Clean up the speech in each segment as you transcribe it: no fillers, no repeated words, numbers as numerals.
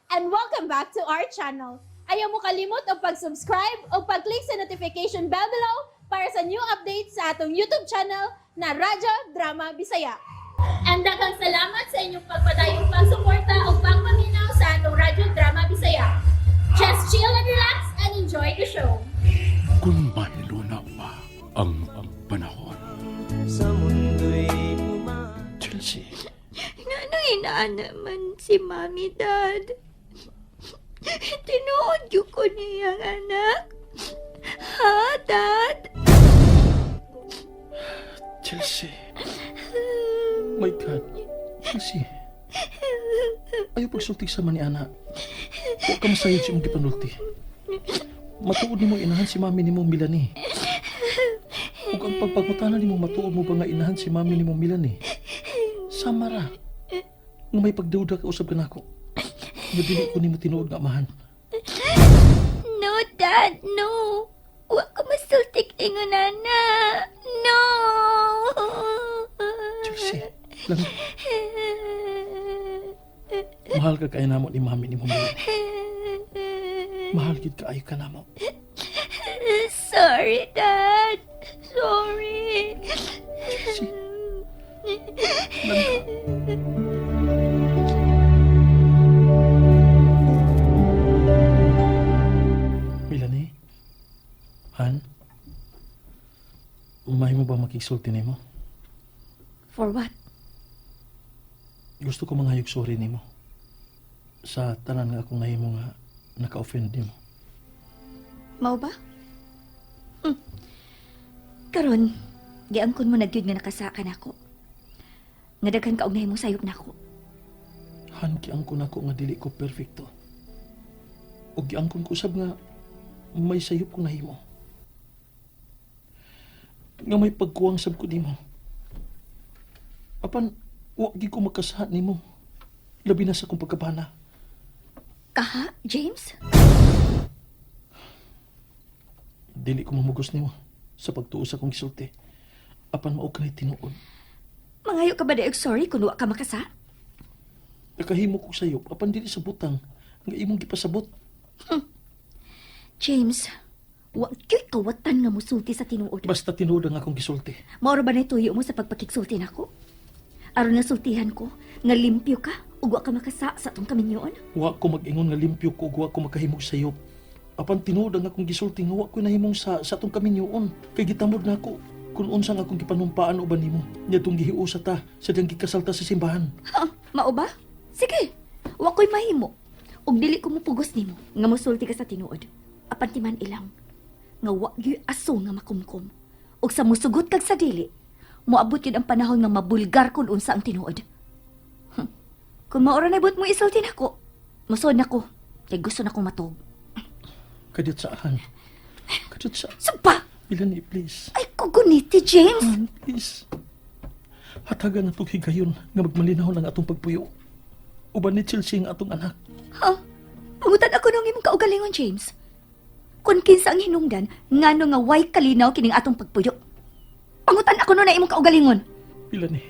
And welcome back to our channel. Ayaw mo kalimot og pag-subscribe o pag-click sa notification bell below para sa new updates sa atong YouTube channel na Radyo Drama Bisaya. And daghang salamat sa inyong pagpadayong pagsuporta o pagpaminaw sa atong Radyo Drama Bisaya. Just chill and relax and enjoy the show. Kung mahiluna pa ang panahon. Sa mundo'y puma Chelsea, Nga inaan naman si Mami, Dad. Tinuod yun ko niyang anak. Ha, Dad? Chelsea. My God. Chelsea. Ayaw pagsulti sa man ni Ana. Huwag ka masayod sa imong gipanulti. Matuod nimo inahan si mami nimo Milani. Ug ang pagpagmutana nimo, matuod mo ba nga inahan si mami nimo Milani? Sama ra. Nga may pagduda ka usab kanako. Nga dili ko nimo tinuod nga amahan. No, Dad, no. Wa ko masultik ingon, ana. No. Chelsea, lang mahal ka kay namo ni mami nimo Milani. Mahal gid kaayo ka namo. Sorry, Dad. Sorry. Chelsea. Lang Milani? Han? Umahin mo ba makigsulti nimo? For what? Gusto ko manghayog sorry nimo. Sa tanan nga akong nahimo nga naka-offend nimo. Mao ba? Karon, giangkon mo na gyud nga nakasaka nako. Nga daghan ka og nahimong sayop nako. Han, giangkon ako nga dili ko perfecto. O giangkon ko usab nga may sayop kong nahimo. Nga may pagkuwang sab ko nimo. Apan wa gid ko makasaha nimo. Labi na sa akong pagkabana. Kaha, James? Dili ko mamugos nimo sa pagtuo sa akong gisulti. Apan mao kanay tinuod. Mangayo ka ba og sorry kung wa ka makasa? Nakahimo ko sayop apan dili sa butang nga imong gipasabot. James, wa gyud kawatan nga musulti sa tinuod. Basta tinuod ang akong gisulti. Mao ra ba na tuyo mo sa pagpakigsulti nako? Aron nga sultihan ko nga limpyo ka ug wa ka makasa sa atong kaminyoon? Wa ko mag-ingon nga limpyo ko ug wa ko makahimog sayop. Apan tinuod ang akong gisulti nga wa ko nahimong sa atong kaminyoon. Kay gitamod na ako kung unsa nga akong gipanumpaan uban nimo. Nya tong gihiusa ta sa diyang gikasal ta sa simbahan. Ha, mao ba? Sige, wa ko'y mahimo. Ug dili ko mupugos nimo nga mosulti ka sa tinuod. Apan timan ilang nga wa gyud aso nga makumkum. Ug sa musugot kag sa dili, moabot yun ang panahon nga mabulgar kun unsa ang tinuod. Kung maura na ibot mo isulti nako, musod nako kay gusto na kong matug. Kadyot sa ahan. Kadyot sa Saba! Milani, please. Ay, kuguniti, James! Han, please. Hatagan na itong higayon nga magmalinaw ang atong pagpuyo. Uban ni Chelsea ang atong anak. Ha? Pangutan ako nung imong kaugalingon, James. Kung kinsa ang hinungdan, ngano nga way kalinaw kining atong pagpuyo. Pangutan ako nun na imong kaugalingon. Milani,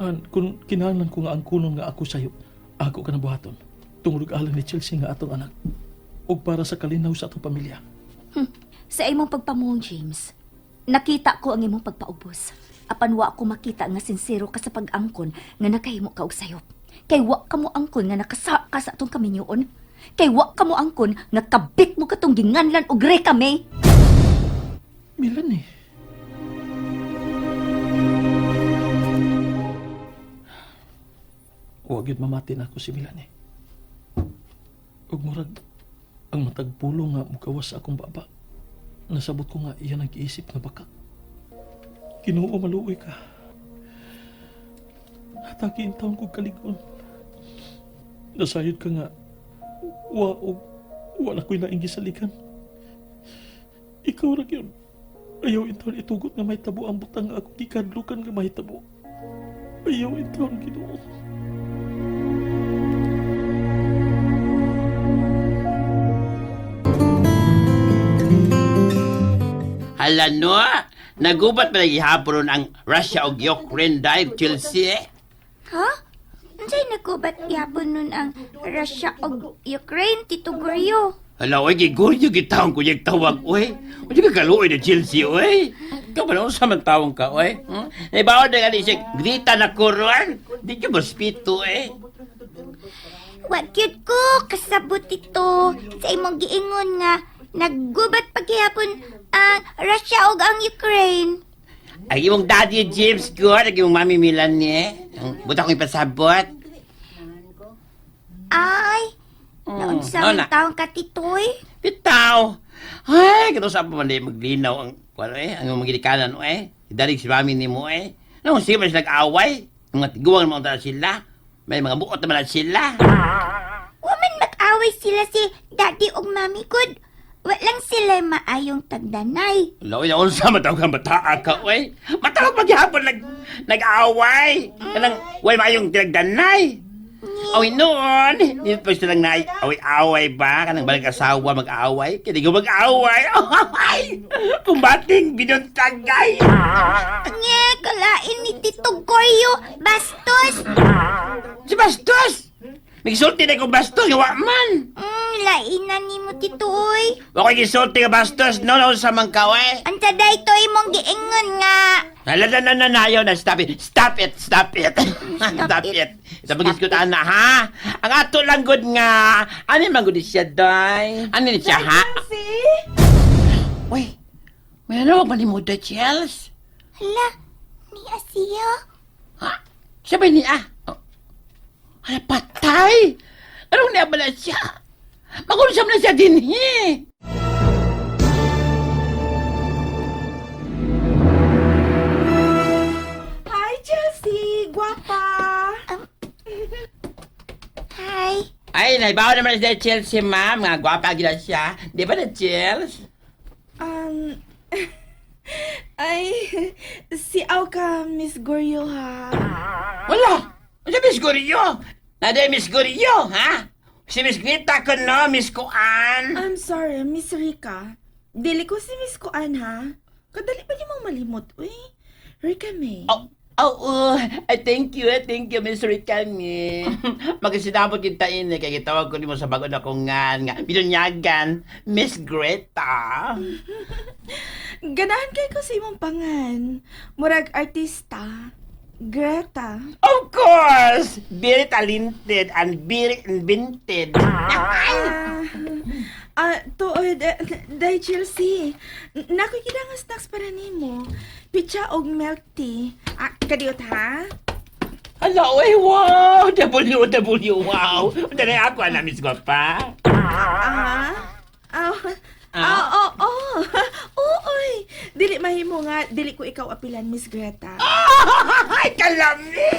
an, kung kinahanglan ko nga ang kunon nga ako sayo, ako ka na buhaton. Tungod og alang ni Chelsea nga atong anak. Ug para sa kalinaw sa atong pamilya. Sa imong pagpamuong, James, nakita ko ang imong pagpaubos. Apan wa ko makita nga sinsero ka sa pag-angkon nga nakahimo ka og sayop. Kay wa ka mo angkon nga nakasa ka sa atong kaminyoon. Kay wa ka mo angkon nga kabit mo katong ginganlan og rekame. Milani. Wa gyud mamati na ako si Milani. Ug murag ang matag pulo nga mugawas sa akong baba. Nasabot ko nga iya nag-iisip nga baka. Ginoo, maluoy ka. Hatagi in taon kog kalig-on. Nasayod ka nga wa og wa na ko'y laing gisaligan. Ikaw ra gyud. Ayaw intawon itugot nga mahitabo ang butang nga ako gikadlukan nga mahitabo. Ayaw intawon, Ginoo. Hala no, nagubat pa gihapon ang Russia og Ukraine dive Chelsea eh. Ha? Unsay Nagubat gyapon nun ang Russia og Ukraine, Tito Goryo. Hala, oy, giguryo gitawang ko yung tawag, oy. Unsa ka kaluoy na Chelsea, oy? Ikaw ba naman sa man tawong ka, oy? Hmm? Naibaon na nga siya, grita na kuruan. Di ka maspito, eh. Wa gyud ko kasabot, Tito, sa imong giingon nga naggubat paghihapon ang Russia og ang Ukraine. Ang imong daddy James ko, ang imong mami Melanie. Ang buta kong ipasabot. Ay, naunsa ano man na? taong ka, Tito, eh? Bitaw! Ay, kito sa pa man di maglinaw ang, kuwan, eh, ang imong gilikanan, eh. Idalig si mami ni mo, eh. Nung sige man sila nag-away, mga tiguang naman tayo sila. May mga buot naman na sila. Wa man mag-away sila si Daddy ug Mami gud. Wa lang sila maayong tagdanay. Wala, oy, unsa man tawag ang bataa ka, oy. Matawag maghapon nag-away. Kanang, way maayong tinagdanay. Oy, noon, di pa sila nang away-away ba? Kanang balik asawa mag-away? Kaya di ko mag-away. Ay! Kumbating binuntagay. Nye, kalain ni Tito Goryo, bastos. Si Bastos! Nagsulti na kong bastos, gawa man! Lainan nimo, Tito, oy. Wa ko'y gisulti nga bastos, no, no, sa man ka, oy. Unsa day to imong giingon nga? Hala, na, na, na, na, ayaw na, stop it, stop it, stop it. Stop it. Sa pag-iskutaan na, ha? Ang ato lang good nga, ano man good siya, day? Ano ni siya, ha? Uy, may ano, wag malimuda, Chels. Hala, ni Asiya. Ha? Siya ba niya? Oh. Hala, patay! Anong niya ba na siya? Magulo siya na siya din, eh. Hi, Chelsea! Guwapa! Hi. Ay, naibaw naman si Chelsea, ma'am. Nga, gwapa gila siya. Di ba na, Chels? Ay, si ka, Miss Goryo, ha? Wala! Ano Miss Gorillo? Nada Miss Gorillo, ha? Si Miss Greta ko, no? Miss Kuan. I'm sorry, Miss Rica. Dili ko si Miss Kuan, ha? Kadali pa niyo malimot, uy. Rica May. Oh, ay, thank you, Miss Ricami. Magkasinabot kita ini, kaya gitawag ko nimo sa bago na kong nga, binunyagan, Miss Greta. Ganahan kay ko sa imong pangan. Murag artista. Greta. Of course! Very talented and very invented. Ah, tuod, day Chelsea. Nakoy kita nga snacks para nimo. Pizza og milk tea. Ah, kadiot ha? Hala, oy, wow! W, W, wow! Dali ako, alam, Miss Guapa. Ah? Ah, ah, oh, oh. Oo, oy. Dili mahimo nga, dili ko ikaw apilan, Miss Greta. Ay, kalami!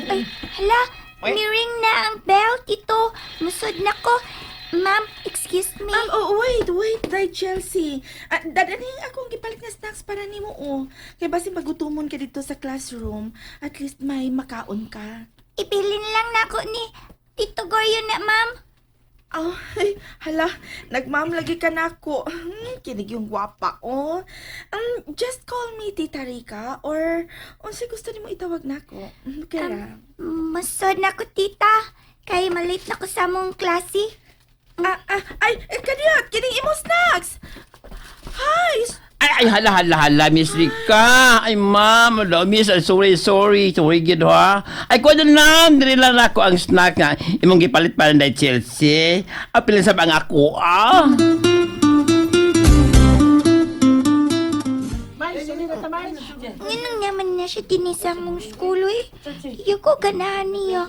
Ay, hala, Uy. ni-ring na ang bell, Tito. Musod na ko. Ma'am, excuse me. Oh, wait, wait, Day Chelsea. Ah, dadaning akong gipalit na snacks para nimo, oh. Kay basin magutumon ka dito sa classroom, at least may makaon ka. Ibilin lang nako ni Tito Goryo na, ma'am. Oh, ay, hala, nagma'am lagi ka na ako. Kinig yung gwapa, oh. Just call me Tita Rica or unsay gusto nimo itawag nako. Okay ra. Musod na ko, Tita. Kay malate na ko sa mong klase. Ah, ah, ay, eh, kadiyot, kining imo snacks. Hi, Ay, ay, hala, hala, hala, Miss Rika. Ay, ma'am, hala, miss, ay, sorry, sorry. Sorry, gid, ha? Ay, kuha na lang, dili lang ako ang snack nga. Imong gipalit pa na Chelsea. Apilin sa bang ako, ah. Nganong naman na siya dinhi sa mong school, eh. Iyo ko ganahan niya.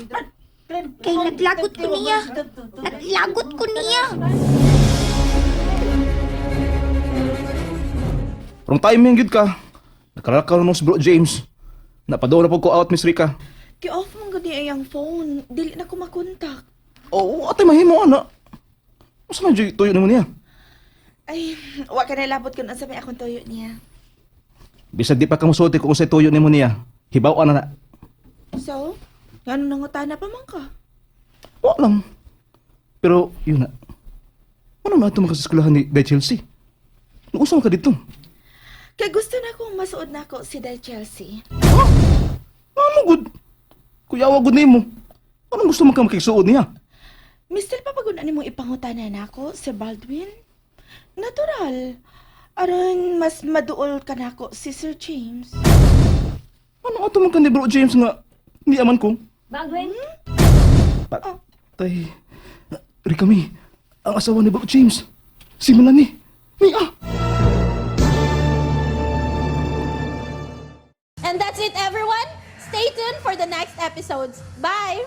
Kay naglagot ko niya. Naglagot ko niya. Wrong timing gyud ka. Nakarakaw na si Bro James. Napadoon na po ko out, Miss Rica. Gi-off man gud niya iyang phone. Dili na ko makontak. Oo, atay mahimo ana. Unsa man jud tuyo nimo niya? Ay, wa ka nalabot kun unsa may akong tuyo niya. Bisag di pa ka mosulti kung unsay tuyo nimo niya. Hibaw na na. So, ngano nangutana pa man ka? Wa lang. Pero yun na. Ano man ato makaseskwelahan ni Day Chelsea? Nausa man ka dito. Kay gusto na kong masuod nako si Day Chelsea. Ano good? Kuyawa gud nimo. Anong gusto man ka makigsuod niya? Mister, papaguna nimo ipangutana nako, Sir Baldwin? Natural. Aron mas maduol ka nako si Sir James. Ano ato man ka ni Bro James nga niya man ko? Baldwin? Patay. Rika mi, ang asawa ni Bro James. Si Melanie. Niya! And that's it, everyone. Stay tuned for the next episodes. Bye!